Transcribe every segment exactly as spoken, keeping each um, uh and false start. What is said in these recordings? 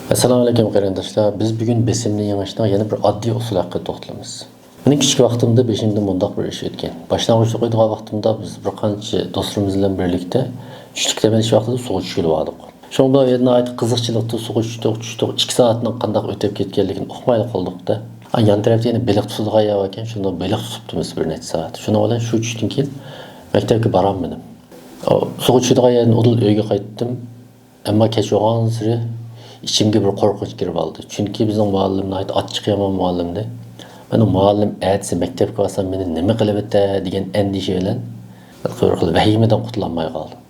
ئەسسالامۇئەلەيكۇم قېرىنداشلار، بىز بۈگۈن بېسىمنى يېڭىشنىڭ يەنە بىر ئاددىي ئۇسۇلى ھەققىدە توختىلىمىز. مېنىڭ كىچىك ۋاقتىمدا بېشىمدىن مۇنداق بىر ئىش ئۆتكەن. باشلانغۇچلۇق ئوقۇيدىغان ۋاقتىمدا بىز بىر قانچە دوستلىرىمىز بىلەن بىرلىكتە چۈشلۈك دەم ئېلىش ۋاقتىدا سۇغا چۈشكىلى باردۇق. شۇڭا بۇ يەردە ناھايىتى قىزىقچىلىقتا سۇغا چۈشتۇق، چۈشتۇق، ئىككى سائەتنىڭ قانداق ئۆتۈپ كەتكەنلىكىنى ئۇقمايلا قالدۇق-دە. ئا، يان تەرەپتە يەنە بېلىق تۇتىدىغان يەر باركەن، شۇندا بېلىق تۇتۇپتىمىز بىر نەچچە سائەت. شۇنىڭ بىلەن شۇ چۈشتىن كېيىن مەكتەپكە بارالمىدىم. ئۇ سۇغا چۈشىدىغان يەردىن ئۇدۇل ئۆيگە قايتتىم. ئەمما كەچ بولغانسېرى ئىچىمگە بىر قورقۇنچ كىرىپ ئالدى. چۈنكى بىزنىڭ مۇئەللىم ناھايىتى ئاچچىقى يامان مۇئەللىمدى. مەن ئۇ مۇئەللىم ئەتىسى مەكتەپكە بارسام مېنى نېمە قىلىۋېتەر دېگەن ئەندىشە بىلەن بىر خىل ۋەھىمىدىن قۇتۇلالماي قالدىم.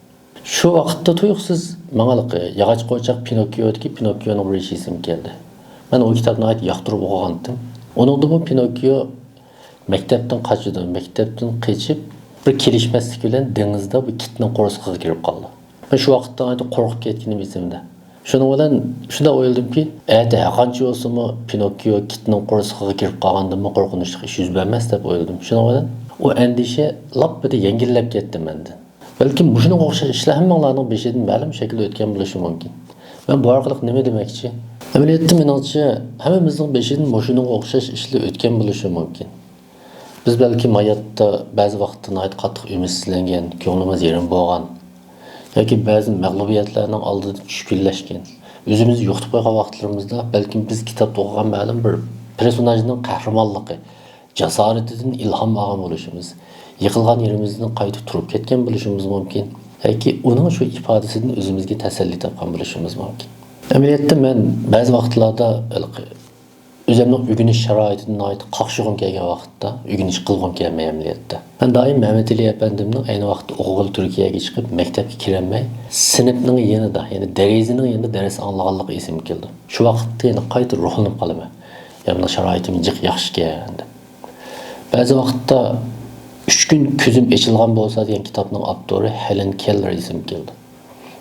شۇ ۋاقىتتا تۇيۇقسىز ماڭا ياغاچ قورچاق پىنوككىيودىكى پىنوككىيونىڭ بىر ئېسىم كەلدى. مەن ئۇ كىتابنى ناھايىتى ياقتۇرۇپ ئوقۇغانتىم. ئۇنىڭدىمۇ پىنوككىيو مەكتەپتىن قاچىدۇ. مەكتەپتىن قېچىپ، بىر كېلىشمەسلىك بىلەن دېڭىزدا بىر كىتنىڭ قورسىقىغا كىرىپ قالىدۇ. مەن شۇ ۋاقىتتا ناھايىتى قورقۇپ كەتكىنىم ئېسىمدە. شۇنىڭ بىلەن شۇنداق ئويلىدىمكى، ئەتە ھەرقانچە بولسىمۇ پىنوككىيو كىتنىڭ قورسىقىغا كىرىپ قالغاندىنمۇ قورقۇنچلۇق ئىش يۈز بەرمەس دەپ ئويلىدىم. شۇنىڭ بىلەن ئۇ ئەندىشە لاپپىدە يەڭگىللەپ كەتتى مەندىن. بەلكىم مۇشۇنىڭغا ئوخشاش ئىشلار ھەممىڭلارنىڭ بېشىدىن مەلۇم شەكىلدە ئۆتكەن بولۇشى مۇمكىن. مەن بۇ ئارقىلىق نېمە دېمەكچى؟ ئەمەلىيەتتە مېنىڭچە ھەممىمىزنىڭ بېشىدىن مۇشۇنىڭغا ئوخشاش ئىشلار ئۆتكەن بولۇشى مۇمكىن. بىز بەلكىم ھاياتتا بەزى ۋاقىتتا ناھايىتى قاتتىق ئۈمىدسىزلەنگەن، كۆڭلىمىز يېرىم بولغان ياكى بەزى مەغلۇبىيەتلەرنىڭ ئالدىدا چۈشكۈنلەشكەن، ئۆزىمىزنى يوقىتىپ قويغان ۋاقىتلىرىمىزدا بەلكىم بىز كىتابتا ئوقۇغان مەلۇم بىر پېرسوناژنىڭ قەھرىمانلىقى، جاسارىتىدىن ئىلھام ئالغان بولۇشىمىز، يىقىلغان يېرىمىزدىن قايتا تۇرۇپ كەتكەن بولۇشىمىز مۇمكىن. ياكى ئۇنىڭ شۇ ئىپادىسىدىن ئۆزىمىزگە تەسەللى تاپقان بولۇشىمىز مۇمكىن. ئەمەلىيەتتە مەن بەزى ۋاقىتلاردا ھېلىقى ئۆزۈمنىڭ ئۆگىنىش شارائىتىدىن ناھايىتى قاقشىغۇم كەلگەن ۋاقىتتا ئۆگىنىش قىلغۇم كەلمەي ئەمەلىيەتتە. مەن دائىم مەمەتئېلى ئەپەندىمنىڭ ئەينى ۋاقىتتا ئوقۇغىلى تۈركىيەگە چىقىپ، مەكتەپكە كىرەلمەي، سىنىپنىڭ يېنىدا، يەنى دېرىزىنىڭ يېنىدا دەرس ئاڭلىغانلىقى ئېسىمگە كېلىدۇ. شۇ ۋاقىتتا يەنە قايتا روھلىنىپ قالىمەن. يا، مانا شارائىتىم جىق ياخشىكەن دەپ. بەزى ۋاقىتتا ئۈچ كۈن كۆزۈم ئېچىلغان بولسا دېگەن كىتابنىڭ ئاپتورى ھېلېن كېللېر ئېسىمگە كېلىدۇ.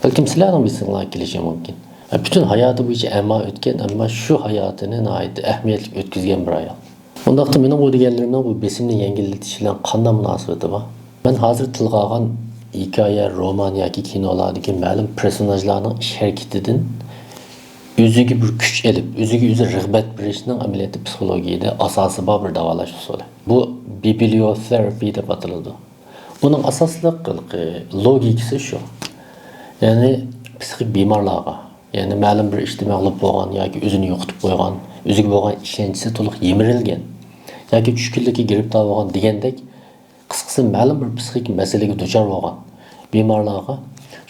بەلكىم سىلەرنىڭ ئېسىڭلارغا كېلىشى مۇمكىن. پۈتۈن ھاياتى بويىچە ئەما ئۆتكەن، ئەمما شۇ ھاياتىنى ناھايىتى ئەھمىيەتلىك ئۆتكۈزگەن بىر ئايال. ئۇنداقتا مېنىڭ بۇ دېگەنلىرىمنىڭ بۇ بېسىمنى يەڭگىللىتىش بىلەن قانداق مۇناسىۋىتى بار؟ مەن ھازىر تىلغا ئالغان ھېكايە، رومان ياكى كىنولاردىكى مەلۇم پېرسوناژلارنىڭ ئىش ھەرىكىتىدىن ئۆزىگە بىر كۈچ ئېلىپ، ئۆزىگە ئۆزى رىغبەت بېرىشنىڭ ئەمەلىيەتتە پسىخولوگىيەدە ئاساسى بار بىر داۋالاش ئۇسۇلى. بۇ بىبلىيوتېرىپى دەپ ئاتىلىدۇ. بۇنىڭ ئاساسلىق لوگىكىسى شۇ. يەنى پسىخىك بىمارلارغا، يەنى مەلۇم بىر ئىشتا مەغلۇپ بولغان ياكى ئۆزىنى يوقىتىپ قويغان، ئۆزىگە بولغان ئىشەنچىسى تولۇق يىمىرىلگەن ياكى چۈشكۈنلۈككە گىرىپتار بولغان دېگەندەك، قىسقىسى، مەلۇم بىر پسىخىك مەسىلىگە دۇچار بولغان بىمارلارغا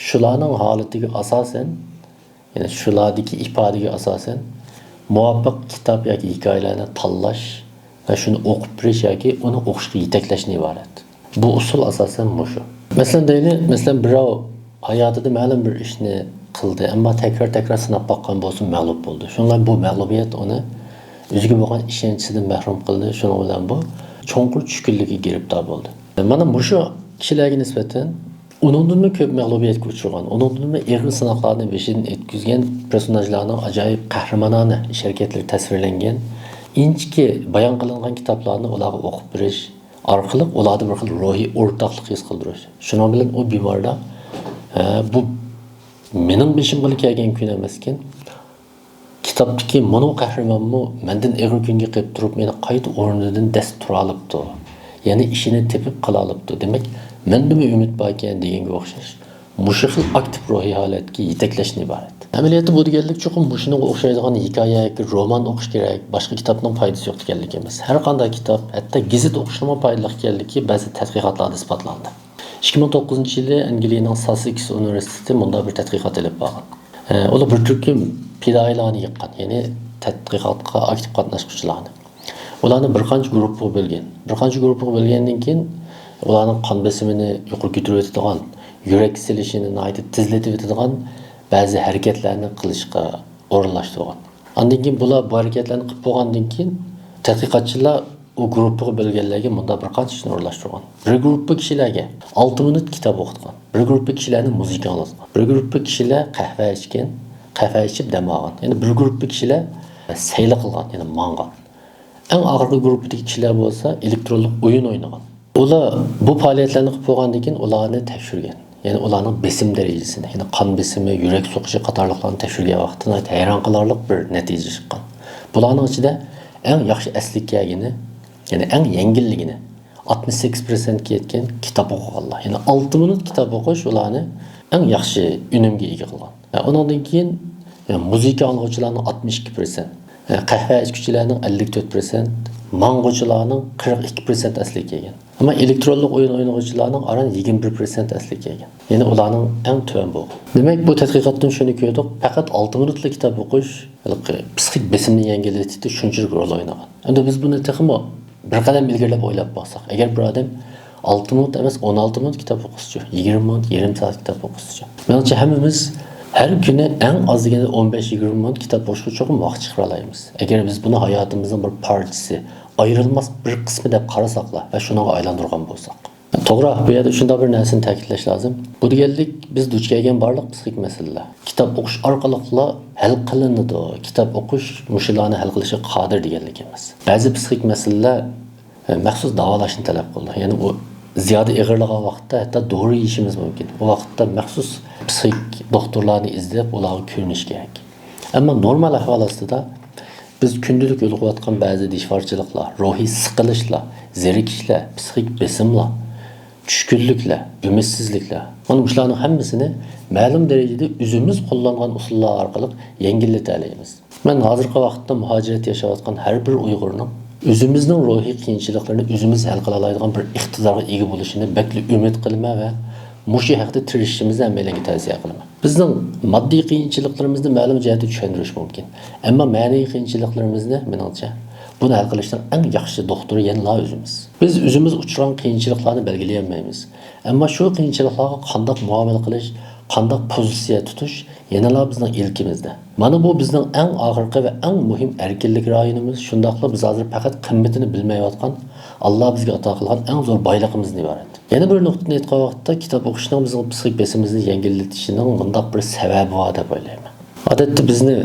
شۇلارنىڭ ھالىتىگە ئاساسەن، يەنى شۇلاردىكى ئىپادىگە ئاساسەن، مۇۋاپىق كىتاب ياكى ھېكايىلەرنى تاللاش ۋە شۇنى ئوقۇپ بېرىش ياكى ئۇنى ئوقۇشقا يېتەكلەشتىن ئىبارەت. بۇ ئۇسۇل ئاساسەن مۇشۇ. مەسىلەن دەيلى، مەسىلەن، بىراۋ ھاياتىدا مەلۇم بىر ئىشنى قىلدى، ئەمما تەكرار-تەكرار سىناپ باققان بولسا مەغلۇپ بولدى. شۇنىڭ بىلەن بۇ مەغلۇبىيەت ئۇنى ئۆزىگە بولغان ئىشەنچىسىدىن مەھرۇم قىلدى. شۇنىڭ بىلەن بۇ چوڭقۇر چۈشكۈنلۈككە گىرىپتار بولدى. مانا مۇشۇ كىشىلەرگە نىسبەتەن ئۇنىڭدىنمۇ كۆپ مەغلۇبىيەتكە ئۇچرىغان، ئۇنىڭدىنمۇ ئېغىر سىناقلارنى بېشىدىن ئۆتكۈزگەن پېرسوناژلارنىڭ ئاجايىپ قەھرىمانانە ئىش-ھەرىكەتلىرى تەسۋىرلەنگەن، ئىنچىكە بايان قىلىنغان كىتابلارنى ئۇلارغا ئوقۇپ بېرىش ئارقىلىق ئۇلاردا بىر خىل روھىي ئورتاقلىق ھېس قىلدۇرۇش. شۇنىڭ بىلەن ئۇ بىماردا، ھە، بۇ مېنىڭ بېشىمغىلا كەلگەن كۈن ئەمەسكەن، كىتابتىكى مۇنۇ قەھرىمانمۇ مەندىن ئېغىر كۈنگە قېلىپ تۇرۇپ، مېنى قايتا ئورنىدىن دەس تۇرالىپتۇ. يەنى ئىشىنى تېپىپ قىلالىپتۇ. دېمەك، مەندىمۇ ئۈمىد باركەن دېگەنگە ئوخشاش، مۇشۇ خىل ئاكتىپ روھىي ھالەتكە يېتەكلەشتىن ئىبارەت. ئەمەلىيەتتە بۇ دېگەنلىك چوقۇم مۇشۇنىڭغا ئوخشايدىغان ھېكايە ياكى رومان ئوقۇش كېرەك، باشقا كىتابنىڭ پايدىسى يوق دېگەنلىك ئەمەس. ھەر قانداق كىتاب، ھەتتا گېزىت ئوقۇشنىڭمۇ پايدىلىق ئىكەنلىكى بەزى تەتقىقاتلاردا ئىسپاتلاندى. ئىككى مىڭ توققۇزىنچى يىلى ئەنگلىيەنىڭ ساسسېكس ئۇنىۋېرسىتېتى مۇنداق بىر تەتقىقات ئېلىپ بارغان. ئۇلار بىر تۈركۈم پىدائىيلارنى يىغقان، يەنى تەتقىقاتقا ئاكتىپ قاتناشقۇچىلارنى. ئۇلارنى بىر قانچە گۇرۇپپىغا بۆلگەن. بىر قانچە گۇرۇپپىغا بۆلگەندىن كېيىن، ئۇلارنىڭ قان بېسىمىنى يۇقىرى كۆتۈرۈۋېتىدىغان، يۈرەك سېلىشىنى ناھايىتى تېزلىتىۋېتىدىغان بەزى ھەرىكەتلەرنى قىلىشقا ئورۇنلاشتۇرغان. ئاندىن كېيىن بۇلار بۇ ھەرىكەتلەرنى قىلىپ بولغاندىن كېيىن، تەتقىقاتچىلار ئۇ گۇرۇپپىغا بۆلگەنلەرگە مۇنداق بىر قانچە ئىشنى ئورۇنلاشتۇرغان. بىر گۇرۇپپا كىشىلەرگە ئالتە مىنۇت كىتاب ئوقۇتقان، بىر گۇرۇپپا كىشىلەرنى مۇزىكا ئاڭلاتقان، بىر گۇرۇپپا كىشىلەر قەھۋە ئىچكەن، قەھۋە ئىچىپ دەم ئالغان، يەنە بىر گۇرۇپپا كىشىلەر سەيلە قىلغان، يەنى ماڭغان. ئەڭ ئاخىرقى گۇرۇپپىدىكى كىشىلەر بولسا ئېلېكترونلۇق ئويۇن ئوينىغان. ئۇلار بۇ پائالىيەتلەرنى قىلىپ بولغاندىن كېيىن ئۇلارنى تەكشۈرگەن. يەنى ئۇلارنىڭ بېسىم دەرىجىسىنى، يەنى قان بېسىمى، يۈرەك سوقۇشى قاتارلىقلارنى تەكشۈرگەن ۋاقىتتا ناھايىتى ھەيران قالارلىق بىر نەتىجە چىققان. بۇلارنىڭ ئىچىدە ئەڭ ياخشى ئەسلىگە كەلگىنى، يەنى ئەڭ يەڭگىللىگىنى، ئاتمىش سەككىز پىرسەنتكە يەتكەن كىتاب ئوقۇغانلار. يەنى ئالتە مىنۇت كىتاب ئوقۇش ئۇلارنى ئەڭ ياخشى ئۈنۈمگە ئىگە قىلغان. ۋە ئۇنىڭدىن كېيىن، يەنى مۇزىكا ئاڭلىغۇچىلارنىڭ ئاتمىش ئىككى پىرسەنت، قەھۋە ئىچكۈچىلەرنىڭ ئەللىك تۆت پىرسەنت، ماڭغۇچىلارنىڭ قىرىق ئىككى پىرسەنت ئەسلىگە كەلگەن. ئەمما ئېلېكترونلۇق ئويۇن ئوينىغۇچىلارنىڭ ئاران يىگىرمە بىر پىرسەنت ئەسلىگە كەلگەن. يەنى ئۇلارنىڭ ئەڭ تۆۋەن بولغان. دېمەك، بۇ تەتقىقاتتىن شۇنى كۆردۇق، پەقەت ئالتە مىنۇتلا كىتاب ئوقۇش ھېلىقى پسىخىك بېسىمنى يەڭگىللىتىشتە شۇنچىلىك رول ئوينىغان. ئەمدى بىز بۇنى تېخىمۇ بىر قەدەم ئىلگىرىلەپ ئويلاپ باقساق، ئەگەر بىر ئادەم ئالتە مىنۇت ئەمەس، ئون ئالتە مىنۇت كىتاب ئوقۇسىچۇ، يىگىرمە مىنۇت، يېرىم سائەت كىتاب ئوقۇسىچۇ. مېنىڭچە، ھەممىمىز ھەر كۈنى ئەڭ ئاز دېگەندە ئون بەش يىگىرمە مىنۇت كىتاب ئوقۇشقا چوقۇم ۋاقىت چىقىرالايمىز. ئەگەر بىز بۇنى ھاياتىمىزنىڭ بىر پارچىسى، ئايرىلماس بىر قىسمى دەپ قارىساقلا ۋە شۇنىڭغا ئايلاندۇرغان بولساق. توغرا، بۇ يەردە شۇنداق بىر نەرسىنى تەكىتلەش لازىم. بۇ دېگەنلىك بىز دۇچ كەلگەن بارلىق پسىخىك مەسىلىلەر كىتاب ئوقۇش ئارقىلىقلا ھەل قىلىنىدۇ، كىتاب ئوقۇش مۇشۇلارنى ھەل قىلىشقا قادىر دېگەنلىك ئەمەس. بەزى پسىخىك مەسىلىلەر، ئە، مەخسۇس داۋالاشنى تەلەپ قىلىدۇ. يەنى ئۇ زىيادە ئېغىرلىغان ۋاقىتتا ھەتتا دورا يېيىشىمىز مۇمكىن. ئۇ ۋاقىتتا مەخسۇس پسىخىك دوختۇرلارنى ئىزدەپ، ئۇلارغا كۆرۈنۈش كېرەك. ئەمما نورمال ئەھۋال ئاستىدا بىز كۈندىلىك يولۇقۇۋاتقان بەزى دىشۋارچىلىقلار، روھىي سىقىلىشلار، زېرىكىشلەر، پسىخىك بېسىملار، چۈشكۈنلۈكلەر، ئۈمىدسىزلىكلەر، مانا مۇشۇلارنىڭ ھەممىسىنى مەلۇم دەرىجىدە ئۆزىمىز قوللانغان ئۇسۇللار ئارقىلىق يەڭگىللىتەلەيمىز. مەن ھازىرقى ۋاقىتتا مۇھاجىرەتتە ياشاۋاتقان ھەر بىر ئۇيغۇرنىڭ ئۆزىمىزنىڭ روھىي قىيىنچىلىقلىرىنى ئۆزىمىز ھەل قىلالايدىغان بىر ئىقتىدارغا ئىگە بولۇشىنى بەكلا ئۈمىد قىلىمەن ۋە مۇشۇ ھەقتە تىرىشىشىمىزنى ھەممەيلەنگە تەۋسىيە قىلىمەن. بىزنىڭ ماددىي قىيىنچىلىقلىرىمىزنى مەلۇم جەھەتتە چۈشەندۈرۈش مۇمكىن. ئەمما مەنىۋى قىيىنچىلىقلىرىمىزنى، مېنىڭچە، بۇنى ھەل قىلىشنىڭ ئەڭ ياخشى دوختۇرى يەنىلا ئۆزىمىز. بىز ئۆزىمىز ئۇچرىغان قىيىنچىلىقلارنى بەلگىلىيەلمەيمىز. ئەمما شۇ قىيىنچىلىقلارغا قانداق مۇئامىلە قىلىش، قانداق پوزىتسىيە تۇتۇش يەنىلا بىزنىڭ ئىلكىمىزدە. مانا بۇ بىزنىڭ ئەڭ ئاخىرقى ۋە ئەڭ مۇھىم ئەركىنلىك رايونىمىز، شۇنداقلا بىز ھازىر پەقەت قىممىتىنى بىلمەيۋاتقان، ئاللا بىزگە ئاتا قىلغان ئەڭ زور بايلىقىمىزدىن ئىبارەت. يەنە بىر نۇقتىنى ئېيتقان ۋاقىتتا، كىتاب ئوقۇشنىڭ بىزنىڭ پسىخىك بېسىمىمىزنى يەڭگىللىتىشىنىڭ مۇنداق بىر سەۋەبى بار دەپ ئويلايمەن. ئادەتتە بىزنى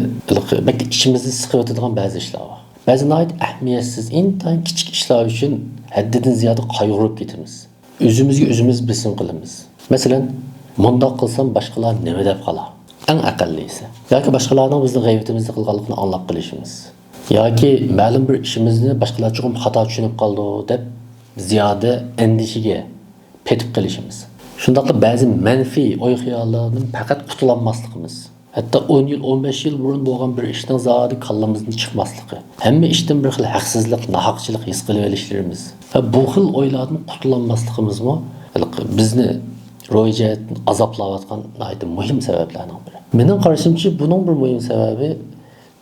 بەك ئىچىمىزنى سىقىۋېتىدىغان بەزى ئىشلار بار. بەزى ناھايىتى ئەھمىيەتسىز، ئىنتايىن كىچىك ئىشلار ئۈچۈن ھەددىدىن زىيادە قايغۇرۇپ كېتىمىز. ئۆزىمىزگە ئۆزىمىز بېسىم قىلىمىز. مەسىلەن، مۇنداق قىلسام باشقىلار نېمە دەپ قالار؟ ئەڭ ئەقەللىسى. ياكى باشقىلارنىڭ بىزنىڭ غەيۋىتىمىزنى قىلغانلىقىنى ئاڭلاپ قېلىشىمىز. ياكى مەلۇم بىر ئىشىمىزنى باشقىلار چوقۇم خاتا چۈشىنىپ قالىدۇ دەپ زىيادە ئەندىشىگە پېتىپ قېلىشىمىز. شۇنداقلا بەزى مەنپىي ئوي-خىياللاردىن پەقەت قۇتۇلالماسلىقىمىز. ھەتتا ئون يىل، ئون بەش يىل بۇرۇن بولغان بىر ئىشنىڭ زادى كاللىمىزدىن چىقماسلىقى، ھەممە ئىشتىن بىر خىل ھەقسىزلىق، ناھەقچىلىق ھېس قىلىۋېلىشلىرىمىز ۋە بۇ خىل ئويلاردىن قۇتۇلالماسلىقىمىزمۇ بىزنى روھىي جەھەتتىن ئازابلاۋاتقان ناھايىتى مۇھىم سەۋەبلەرنىڭ بىرى. مېنىڭ قارىشىمچە، بۇنىڭ بىر مۇھىم سەۋەبى،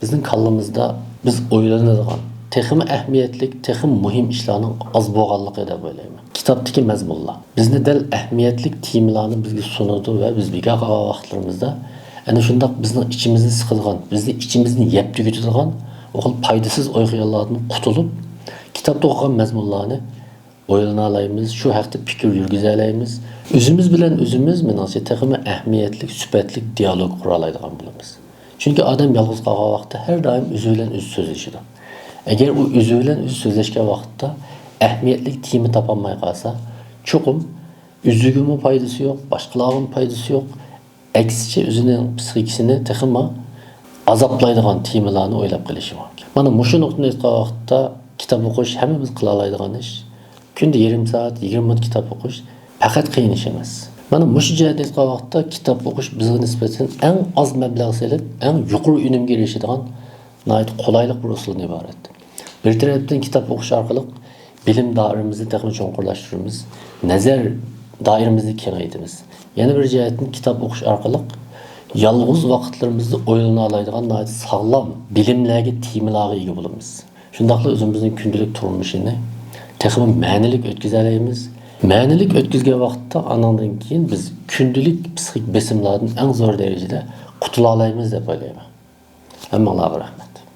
بىزنىڭ كاللىمىزدا بىز ئويلىنىدىغان، تېخىمۇ ئەھمىيەتلىك، تېخىمۇ مۇھىم ئىشلارنىڭ ئاز بولغانلىقى دەپ ئويلايمەن. كىتابتىكى مەزمۇنلار بىزنى دەل ئەھمىيەتلىك تېمىلارنى بىزگە سۇنىدۇ ۋە بىز بىكار قالغان ۋاقىتلىرىمىزدا ئەنە شۇنداق بىزنىڭ ئىچىمىزنى سىقىدىغان، بىزنى ئىچىمىزنى يەپ تۈگىتىدىغان ئۇ خىل پايدىسىز ئوي-خىياللاردىن قۇتۇلۇپ، كىتابتا ئوقۇغان مەزمۇنلارنى ئويلىنالايمىز، شۇ ھەقتە پىكىر يۈرگۈزەلەيمىز. ئۆزىمىز بىلەن ئۆزىمىز، مېنىڭچە، تېخىمۇ ئەھمىيەتلىك، سۈپەتلىك دىيالوگ قۇرالايدىغان بولىمىز. چۈنكى ئادەم يالغۇز قالغان ۋاقىتتا ھەر دائىم ئۆزى بىلەن ئۆزى سۆزلىشىدۇ. ئەگەر ئۇ ئۆزى بىلەن ئۆزى سۆزلەشكەن ۋاقىتتا ئەھمىيەتلىك تېما تاپالماي قالسا، چوقۇم ئۆزىگىمۇ پايدىسى يوق، باشقىلارغىمۇ پايدىسى يوق. ئەكسىچە، ئۆزىنىڭ پسىخىكىسىنى تېخىمۇ ئازابلايدىغان تېمىلارنى ئويلاپ قېلىشى مۇمكىن. مانا مۇشۇ نۇقتىنى ئېيتقان ۋاقىتتا، كىتاب ئوقۇش ھەممىمىز قىلالايدىغان ئىش. كۈندە يېرىم سائەت، يىگىرمە مىنۇت كىتاب ئوقۇش پەقەت قىيىن ئىش ئەمەس. مانا مۇشۇ جەھەتتىن ئېيتقان ۋاقىتتا، كىتاب ئوقۇش بىزگە نىسبەتەن ئەڭ ئاز مەبلەغ سېلىپ، ئەڭ يۇقىرى ئۈنۈمگە ئېرىشىدىغان ناھايىتى قولايلىق بىر ئۇسۇلدىن ئىبارەت. بىر تەرەپتىن، كىتاب ئوقۇش ئارقىلىق بىلىم دائىرىمىزنى تېخىمۇ چوڭقۇرلاشتۇرىمىز، نەزەر دائىرىمىزنى كېڭەيتىمىز. يەنە بىر جەھەتتىن، كىتاب ئوقۇش ئارقىلىق يالغۇز ۋاقىتلىرىمىزدا ئويلىنالايدىغان ناھايىتى ساغلام بىلىملەرگە، تېمىلارغا ئىگە بولىمىز. شۇنداقلا ئۆزىمىزنىڭ كۈندىلىك تۇرمۇشىنى تېخىمۇ مەنىلىك ئۆتكۈزەلەيمىز. مەنىلىك ئۆتكۈزگەن ۋاقىتتا، ئانىڭدىن كېيىن بىز كۈندىلىك پسىخىك بېسىملاردىن ئەڭ زور دەرىجىدە قۇتۇلالايمىز دەپ ئويلايمەن. ھەممىڭلارغا رەھمەت.